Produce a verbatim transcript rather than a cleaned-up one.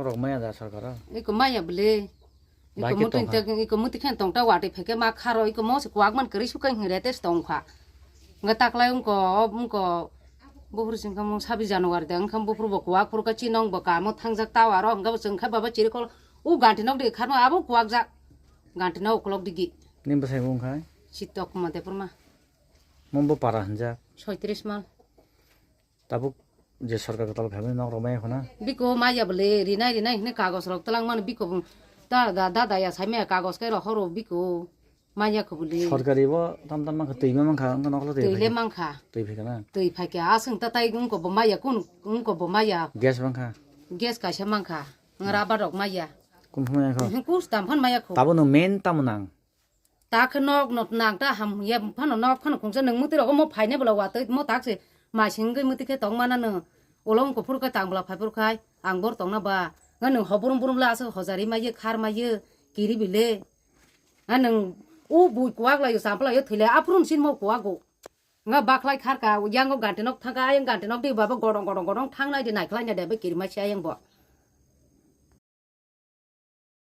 Rok maya da sarkar o? Iko maya bwle. Bai iko ke muti tongkha. Tek, iko muti khen tongta wati pheke ma kharo, iko mo se kwak man kari sukai hingre tes tongkha. Nga taklai ungko, ungko, buhur singkha mung sabi January da, ungkha buhur bo kwak phuru ka chinong bo kamo thangjak tawaro, ungkha bo chwngkha baba chiri kol, u ganti nok di kharma abo kwak jak. Ganti nok uklok digi. Nim bwsai bo ungkha? Sitok ma de purma. Mumbo para hanja. Soitris mal. Tabuk je sarkar kwtal khaimani nok rok maya khuna. Biko maya bwle rinai rinai hwnwi kagos rok twlang mani biko ta da da da ya sai maya kagos kai rok horo biko maya kho bwle. Sarkari bo tam tam mankha twi ma mankha wngkha nok twi le phai mankha. Twi phai kana. Twi phai khe aswng ta tai wngko bo maya kun wngko bo maya. Gas mankha. Gas kaisa mankha. Ngra ba rok maya. Kun phumaya kho. Kus tam phan maya kho. Tabo no main tamo nang. Ta khe nok no nang ta ham ya phano nok phano khungsa nwng muti rogo mo phaine bwla watwi mo tak se mai singwi muti khe tong mana nw. Ulo wngkha phuru khe tang bwla phai phuru khai ang bor tongna ba. Nga nwng ho burum burum la aswk hojari maiyo khar maiyo kiri bile. Nga nwng u bui kuwak laio sampla yo thwile aphuru sin mo kuwago. Nga bakhlai kharka yango ganti nok thangka ayang ganti nok di baba godong godong godong thangnai di naikhlai na de be kiri mai si ayang bo.